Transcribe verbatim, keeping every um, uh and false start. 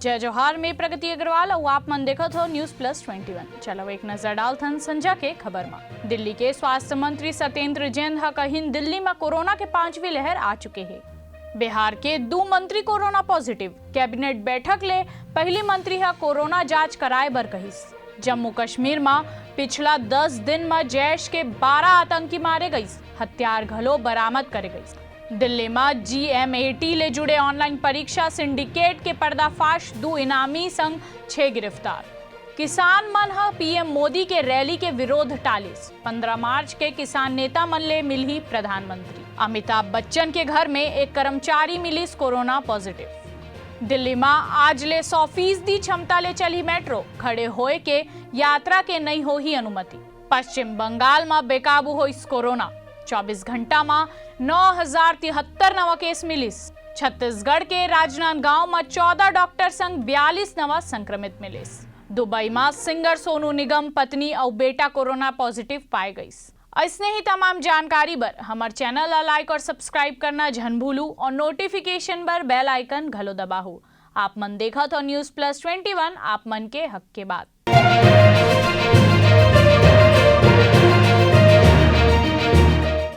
जय जोहार, मैं प्रगति अग्रवाल अउ आप मन देखत हो News Plus Twenty One। चलो एक नजर डालथन संझा के खबर मा। दिल्ली के स्वास्थ्य मंत्री सत्येंद्र जैन ह कहिन, दिल्ली मा कोरोना के पांचवी लहर आ चुके हे। बिहार के दू मंत्री कोरोना पॉजिटिव। कैबिनेट बैठक ले पहिली मंत्री ह कोरोना जांच कराए बर कहिस। जम्मू कश्मीर मा पिछला दस दिन मा जैश के बारह आतंकी मारे गइस, हथियार घलो बरामद करे गइस। दिल्ली मा जीएमएटी ले जुड़े ऑनलाइन परीक्षा सिंडिकेट के पर्दाफाश, दू इनामी संग छह गिरफ्तार। किसान मन ह पीएम मोदी के रैली के विरोध टालिस। पंद्रह मार्च के किसान नेता मन ले मिलही प्रधानमंत्री। अमिताभ बच्चन के घर में एक कर्मचारी मिलिस कोरोना पॉजिटिव। दिल्ली मा आज ले सौ फीसदी क्षमता ले चलही मेट्रो, खड़े होए के यात्रा के नइ होही अनुमति। पश्चिम बंगाल मा बेकाबू होइस कोरोना, चौबीस घंटा मा नौ हजार तिहत्तर नवा केस मिलिस। छत्तीसगढ़ के राजनांदगांव मा चौदह डॉक्टर संग बयालीस नवा संक्रमित मिलिस। दुबई मा सिंगर सोनू निगम पत्नी अउ बेटा कोरोना पॉजिटिव पाए गइस। अइसने ही तमाम जानकारी बर हमर चैनल ला लाइक और सब्सक्राइब करना झन भूलू और नोटिफिकेशन बर बेल आइकन घलो दबाहू। आप मन देखत हो News Plus Twenty One, आप मन के हक के बात।